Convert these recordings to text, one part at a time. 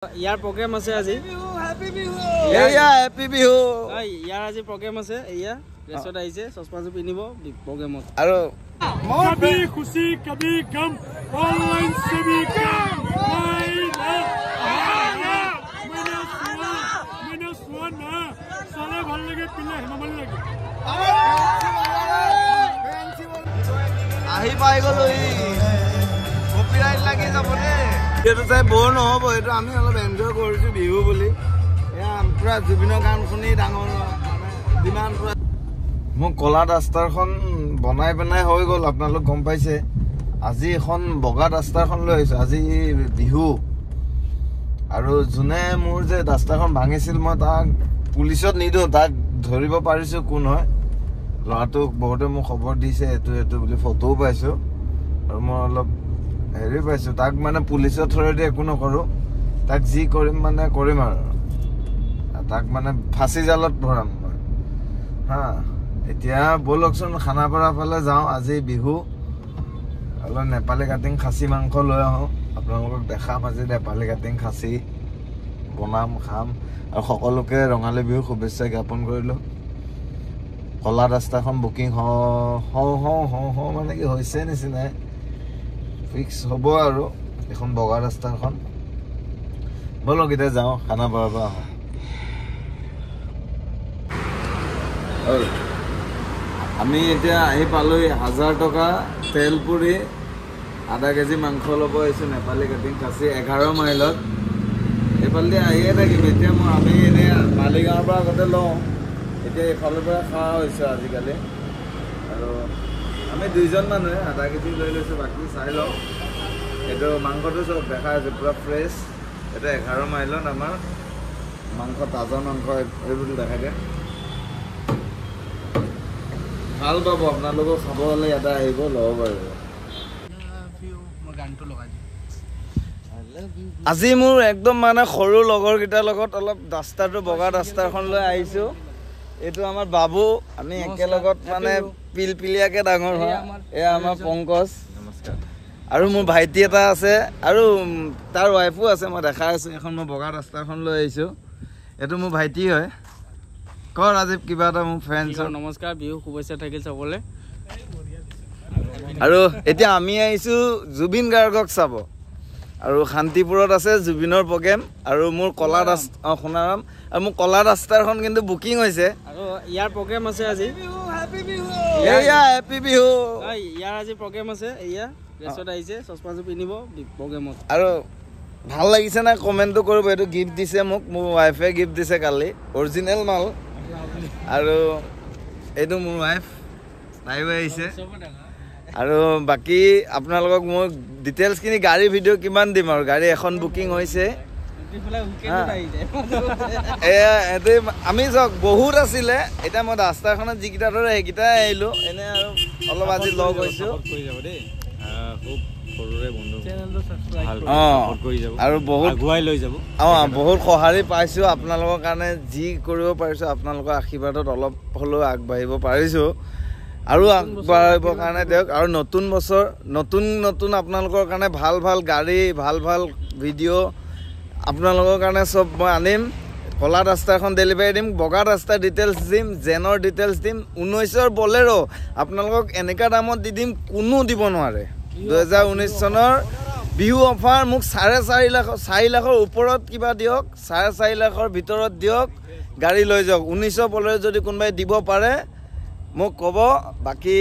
ইয়াৰ programme আছে আজি। এয়া হেপী বিহু। ইয়াৰ আজি প্ৰগ্ৰেম আছে। এয়া ড্ৰেছত আহিছে, চশমাযোৰ পিন্ধিব প্ৰগ্ৰেমত। আৰু कभी खुशी कभी गम, ऑनलाइन से भी कम। -1 না সালে ভাল লাগে পিলে হেমামালি লাগে। আহি পাই গলো, কপিৰাইট লাগি যাব দেই। এইটো চাই বৰ নহ'ব, এইটো আমি অলপ এনজয় কৰিছোঁ বিহু বুলি। এয়া পুৰা জুবিনৰ গান শুনি ডাঙৰ মানে যিমান পুৰা। মোৰ ক'লা ডাষ্টাৰখন বনাই বনাই হৈ গ'ল, আপোনালোক গম পাইছে। আজি এখন বগা ডাষ্টাৰখন লৈ আহিছোঁ, আজি বিহু। আৰু যোনে মোৰ যে ডাষ্টাৰখন ভাঙিছিল, মই তাক পুলিচত নিদিওঁ, তাক ধৰিব পাৰিছোঁ কোন হয়। ল'ৰাটোক বহুতে মোক খবৰ দিছে, এইটো এইটো বুলি, ফটোও পাইছোঁ আৰু মই অলপ হেৰি পাইছোঁ। তাক মানে পুলিচৰ থ্ৰুৱেদি একো নকৰোঁ, তাক যি কৰিম মানে কৰিম আৰু তাক মানে ফাঁচি জালত ভৰাম মই। হা, এতিয়া ব'লকচোন খানাপাৰা ফালে যাওঁ। আজি বিহু, অলপ নেপালী কাটিং খাচী মাংস লৈ আহোঁ, আপোনালোকক দেখাম। আজি নেপালী কাটিং খাচী বনাম, খাম। আৰু সকলোকে ৰঙালী বিহুৰ শুভেচ্ছা জ্ঞাপন কৰিলোঁ। ক'লা ৰাস্তাখন বুকিং হওঁ হওঁ হওঁ হওঁ মানে কি হৈছে নিচিনাই ফিক্স হ'ব আৰু এখন বগা ৰাস্তাখন। ব'লক এতিয়া যাওঁ, খানাপাৰাৰ পৰা আহোঁ। আমি এতিয়া আহি পালোহি। 1000 টকা তেল পুৰি আধা কেজি মাংস ল'ব আহিছোঁ, নেপালী কাটিং খাচী, 11 মাইলত। এইফালেদি আহিয়ে থাকিম। এতিয়া মই আমি এনেই মালিগাঁৱৰ পৰা আগতে লওঁ, এতিয়া এইফালৰ পৰা খোৱা হৈছোঁ আজিকালি। আৰু আমি দুইজন মানুহে আধা কেজি লৈ লৈছোঁ, বাকী চাই লওঁ। এইটো মাংসটো চব দেখাই আছে পূৰা ফ্ৰেছ। এইটো 11 মাইলত আমাৰ মাংস, তাজা মাংস এইবোৰ দেখাই দিয়ে। ভাল পাব আপোনালোকেও খাব হ'লে ইয়াতে আহিব, ল'ব পাৰিব। আজি মোৰ একদম মানে সৰু লগৰকেইটাৰ লগত অলপ ডাষ্টাৰটো, বগা ডাষ্টাৰখন লৈ আহিছোঁ। এইটো আমাৰ বাবু, আমি একেলগত মানে পিলপিলিয়াকে ডাঙৰ হোৱা। এয়া আমাৰ পংকজ। আৰু মোৰ ভাইটি এটা আছে আৰু তাৰ ৱাইফো আছে, মই দেখাই আছোঁ। এখন মই বগা ডাষ্টাৰখন লৈ আহিছোঁ, এইটো মোৰ ভাইটি হয়। ক ৰাজীৱ কিবা এটা মোৰ ফ্ৰেণ্ডছৰ। নমস্কাৰ, বিহু শুভেচ্ছা থাকিল চবলে। আৰু এতিয়া আমি আহিছোঁ জুবিন গাৰ্গক চাব, আৰু শান্তিপুৰত আছে জুবিনৰ প্ৰগ্ৰেম। আৰু মোৰ ক'লা ৰাস্তা, অঁ সোণাৰাম, আৰু মোৰ ক'লা ৰাস্তাৰখন কিন্তু বুকিং হৈছে। আৰু ইয়াৰ প্ৰগ্ৰেম আছে আজি। এয়া হেপী বিহু। ইয়াৰ আজি প্ৰগ্ৰেম আছে। এয়া ড্ৰেছত আহিছে, চশমাযোৰ পিন্ধিব প্ৰগ্ৰেমত। আৰু ভাল লাগিছে নাই কমেণ্টটো কৰিব। এইটো গিফ্ট দিছে মোক, মোৰ ৱাইফে গিফ্ট দিছে কালি, অৰিজিনেল মাল। আৰু এইটো মোৰ ৱাইফ, তাইও আহিছে। আৰু বাকী আপোনালোকক মই ডিটেইলছখিনি গাড়ী ভিডিঅ' কিমান দিম আৰু গাড়ী এখন বুকিং হৈছে। এয়া এইটোৱে আমি চাওক বহুত আছিলে, এতিয়া মই ৰাস্তাখনত যিকেইটা ধৰে সেইকেইটাই আহিলোঁ এনে। আৰু অলপ আজি লগ হৈছোঁ আৰু বহুত অঁ বহুত সঁহাৰি পাইছোঁ আপোনালোকৰ কাৰণে। যি কৰিব পাৰিছোঁ আপোনালোকৰ আশীৰ্বাদত অলপ হ'লেও আগবাঢ়িব পাৰিছোঁ, আৰু আগবাঢ়িবৰ কাৰণে দিয়ক। আৰু নতুন বছৰ নতুন নতুন আপোনালোকৰ কাৰণে ভাল ভাল গাড়ী, ভাল ভাল ভিডিঅ' আপোনালোকৰ কাৰণে চব মই আনিম। ক'লা ৰাস্তাখন ডেলিভাৰী দিম, বগা ৰাস্তাৰ ডিটেইলছ দিম, জেনৰ ডিটেইলছ দিম। 19ৰ বলেৰ' আপোনালোকক এনেকুৱা দামত দি দিম, কোনো দিব নোৱাৰে। 2019 চনৰ বিহু অফাৰ মোক 4.5 লাখ, 4 লাখৰ ওপৰত কিবা দিয়ক, 4.5 লাখৰ ভিতৰত দিয়ক, গাড়ী লৈ যাওক। 19ৰ বলেৰ' যদি কোনোবাই দিব পাৰে মোক ক'ব, বাকী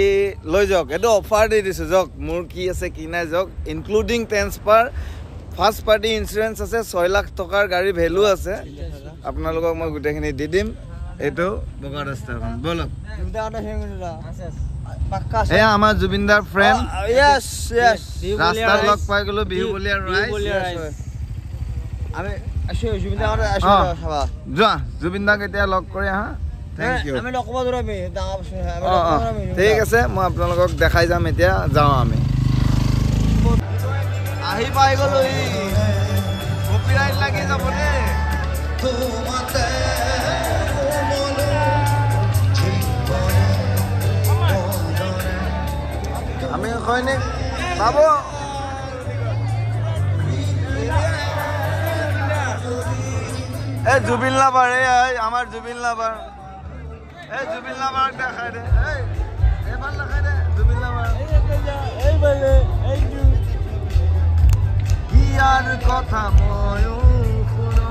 লৈ যাওক। এইটো অফাৰ দি দিছোঁ, যাওক। মোৰ কি আছে কি নাই যাওক, including transfer, first party insurance আছে, 6 লাখ টকাৰ গাড়ী ভেলু আছে। আপোনালোকক মই গোটেইখিনি দি দিম। এইটো বগা ৰাস্তাখন, ব'লক। এয়া আমাৰ জুবিনদাৰ ফ্ৰেণ্ড, ৰাস্তাত লগ পাই গ'লো। বিহু বলীয়া ৰাইজ, যোৱা জুবিনদাক এতিয়া লগ কৰি আহা। Thank U. ঠিক আছে, মই আপোনালোকক দেখাই যাম। এতিয়া যাওঁ আমি। আহি পাই গ'লো, কপিৰাইট লাগি যাব দেই। আমি সৈনিক বাবু। এই জুবিন লাভাৰ, এই আমাৰ জুবিন লাভাৰ, এই জুবিন লাভাৰক দেখাই দে, এই এইফালে দেখাই দে জুবিন লাভাৰ। ইয়াৰ কথা ময়ো শুনো,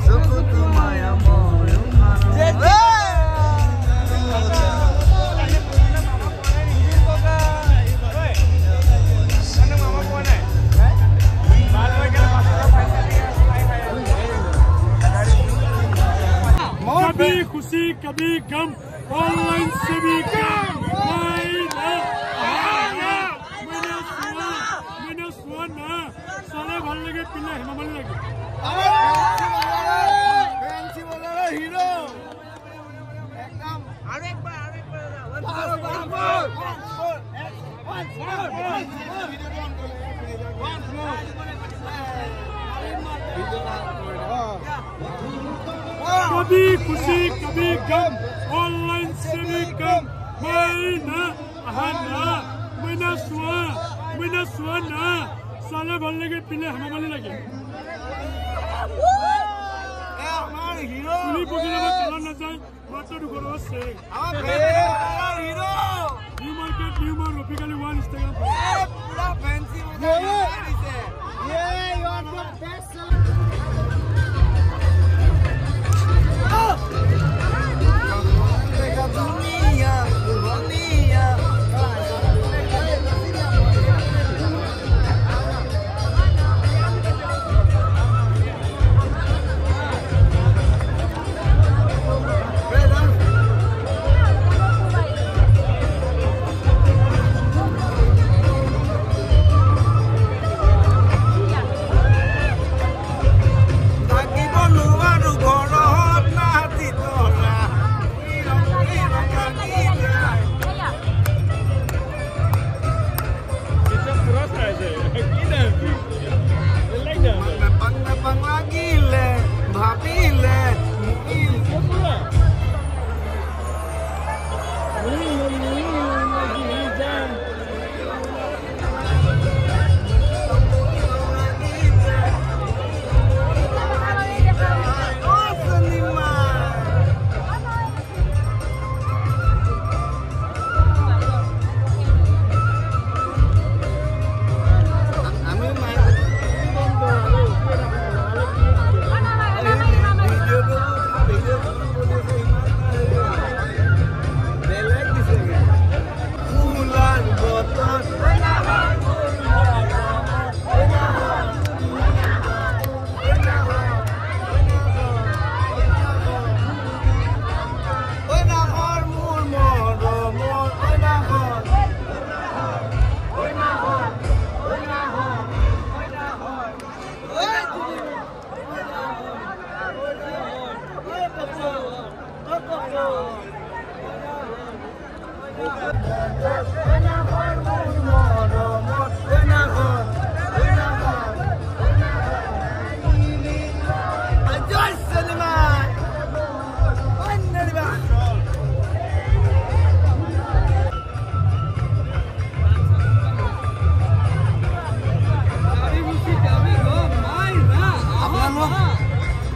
চকুতো মায়া ময়ো মানো। कभी खुशी कभी गम, ऑनलाइन से भी कम। मैंने सुना ना साले ভাল লাগে পিলে হেমামালি লাগে। ফেন্সি বজাৰৰ হিৰো একদম। আৰু একবাৰ, আৰু একবাৰ। कभी खुशी कभी गम, ऑनलाइन से भी कम। मैना आहा मैना सुआ, मैना सुआ ना साले ভাল লাগে পিলে হেমামালি লাগে। চুলি পকিলে কালাৰ নাযায়, মাত্ৰ 200 টকা চেক। New market, new মাৰ, Rafiq Ali one Instagram.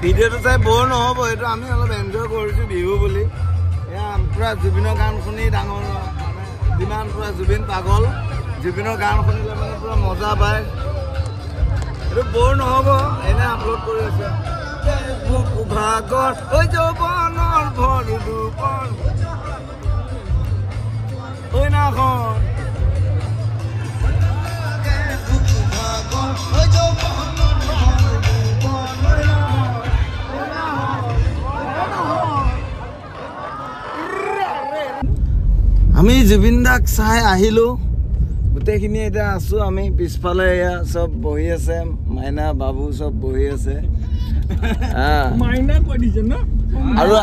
ভিডিঅ'টো চাই বৰ নহ'ব, এইটো আমি অলপ এনজয় কৰিছোঁ বিহু বুলি। এয়া পূৰা জুবিনৰ গান শুনি ডাঙৰ, মানে যিমান পূৰা জুবিন পাগল, জুবিনৰ গান শুনিলে মানে পূৰা মজা পায়। এইটো বৰ নহ'ব, এনে আপলোড কৰি আছে। ভাগৰ ঐ যৌৱনৰ ভৰ দুপৰ ঐ নাখন আমি জুবিন দাক চাই আহিলোঁ গোটেইখিনি। এতিয়া আছোঁ আমি পিছফালে, এয়া চব বহি আছে, মাইনা বাবু চব বহি আছে। আৰু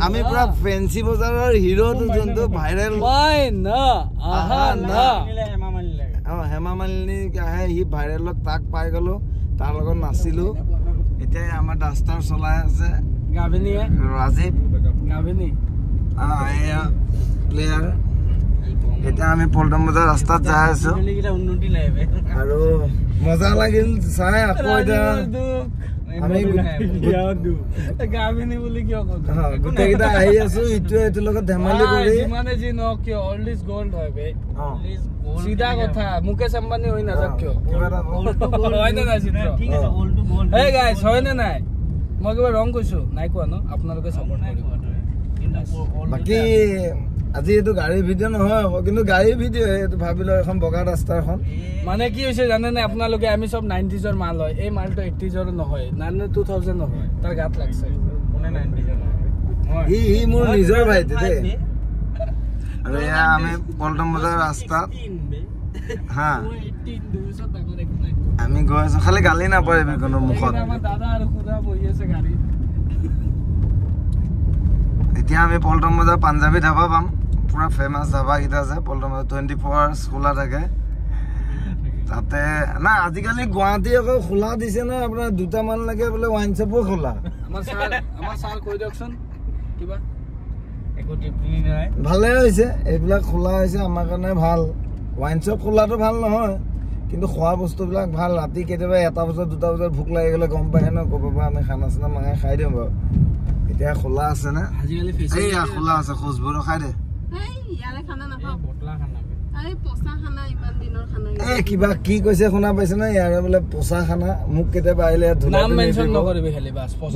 আমি পুৰা ফেঞ্চি বজাৰৰ হিৰোটো যোনটো ভাইৰেল হেমা মালিনী আহে, সি ভাইৰেলত তাক পাই গ'লো, তাৰ লগত নাচিলোঁ। এতিয়া আমাৰ ডাষ্টাৰ চলাই আছে ৰাজীৱ, এয়া প্লেয়াৰ। এতিয়া আমি পল্টন বজাৰ ৰাস্তাত যাই আছো আৰু মজা লাগিল চাই। আকৌ এতিয়া আমি গাভিনী বুলি কিয় কওঁ? গোটেইকেইটা আহি আছো ইটোৱে ইটোৰ লগত ধেমালি কৰি। যিমানে যি নহওক কিয়, অল্ড is gold হয় বে। চিধা কথা, মুকেশ আম্বানী হৈ নাযাওক কিয়, হয় নে নাই চিত্ৰ? এই গাইছ, হয় নে নাই? মই কিবা ৰং কৈছো? নাই কোৱা ন? আপোনালোকে চাপৰ্ট কৰিব। বাকী আজি এইটো গাড়ীৰ ভিডিঅ' নহয়, কিন্তু গাড়ীৰ ভিডিঅ' এইটো। ভাবি লওঁ এখন বগা ৰাস্তা এখন। মানে কি হৈছে জানেনে আপোনালোকে, আমি চব 90sৰ মাল হয়। এই মালটো 80sৰ নহয়, 2000 নহয়, তাৰ গাত লাগছে। সি মোৰ নিজৰ ভাইটি দেই। আৰু এয়া আমি পল্টন বজাৰ ৰাস্তাত, হা, আমি গৈ আছো। খালি গালি নাপাৰিবি কোনো মুখত। এতিয়া আমি পল্টন বজাৰ পাঞ্জাবী ধাবা পাম। পুৰা ফেমাছ ধাবাকেইটা আছে পল্টন বজাৰ, 24 আৱাৰ্ছ খোলা থাকে তাতে। না আজিকালি গুৱাহাটী আকৌ খোলা দিছে ন আপোনাৰ, 2টামানলৈকে বোলে ৱাইন শ্বপো খোলা। ভালে হৈছে এইবিলাক খোলা হৈছে, আমাৰ কাৰণে ভাল। ৱাইন শ্বপ খোলাটো ভাল নহয়, কিন্তু খোৱা বস্তুবিলাক ভাল। ৰাতি কেতিয়াবা 1টা বজাত 2টা বজাত ভোক লাগি গ'লে গম পায় ন, ক'ৰবাৰ পৰা আমি খানা চানা মাঙাই খাই দিওঁ বাৰু। এতিয়া খোলা আছে নে? এইয়া খোলা আছে, খোজবোৰ খাই দে। এই কিবা কি কৈছে শুনা পাইছে নে? ইয়াৰে বোলে পচা খানা। মোক কেতিয়াবা আহিলে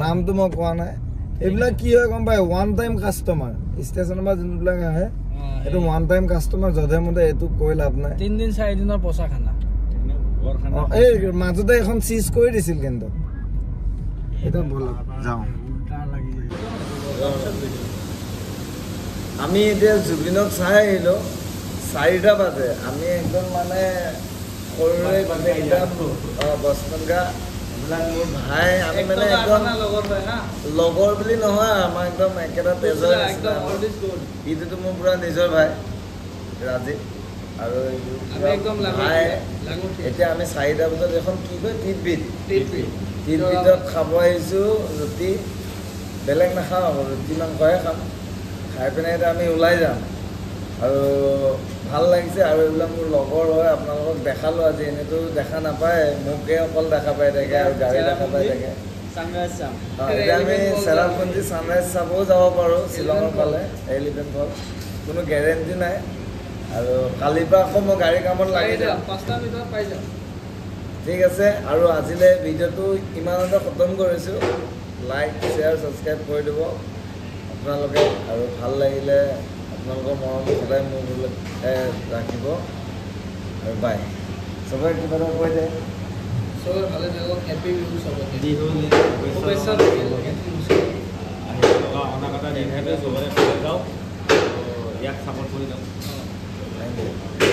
নামটো মই কোৱা নাই। এইবিলাক কি হয় গম পাই, ওৱান টাইম কাষ্টমাৰ। ষ্টেচনৰ পৰা যোনবিলাক আহে এইটো ওৱান টাইম কাষ্টমাৰ, যধে মধে এইটো কৈ লাভ নাই। 3 দিন 4 দিনৰ পচা খানা। এই মাজতে এখন চিজ কৰি দিছিল, কিন্তু এতিয়া বলক যাওঁ। আমি এতিয়া জুবিনক চাই আহিলো, 4টা বাজে। আমি একদম মানে সৰুৰে গোটেইকেইটা বচপন গা এইবিলাক মোৰ ভাই, আমি মানে একদম লগৰ বুলি নহয়, আমাৰ একদম একেটা তেজৰ। ইটোতো মোৰ পুৰা নিজৰ ভাই ৰাজীৱ আৰু ভাই। এতিয়া আমি 4টা বজাত এখন কি কয় টিটবিট, টিটবিটত খাব আহিছো ৰুটি। বেলেগ নাখাওঁ, ৰুটি মাংসহে খাম। খাই পিনে এতিয়া আমি ওলাই যাম। আৰু ভাল লাগিছে। আৰু এইবিলাক মোৰ লগৰ হয়, আপোনালোকক দেখালোঁ আজি। এনেইতো দেখা নাপায়, মোকে অকল দেখা পাই থাকে আৰু গাড়ী দেখা পাই থাকে। এতিয়া আমি চেৰাপুঞ্জী ছানৰাইজ চাবও যাব পাৰোঁ শ্বিলঙৰ ফালে, এলিফেণ্ট ফল, কোনো গেৰেণ্টি নাই। আৰু কালিৰ পৰা আকৌ মই গাড়ীৰ কামত লাগি যাম। ঠিক আছে, আৰু আজিলৈ ভিডিঅ'টো ইমানতে খতম কৰিছোঁ। লাইক শ্বেয়াৰ ছাবস্ক্ৰাইব কৰি দিব আপোনালোকে, আৰু ভাল লাগিলে আপোনালোকৰ মৰম সদায় মোৰ ৰাখিব। আৰু বাই, চবে কিবা এটা কৈ দে। চবে ভালে থাকক, হেপী বিহু চবকে। শুভেচ্ছা থাকিল। অনাগত দিনতে চবৰে ভালে যাওক, ইয়াক ছাপোৰ্ট কৰি যাওক। Thank you.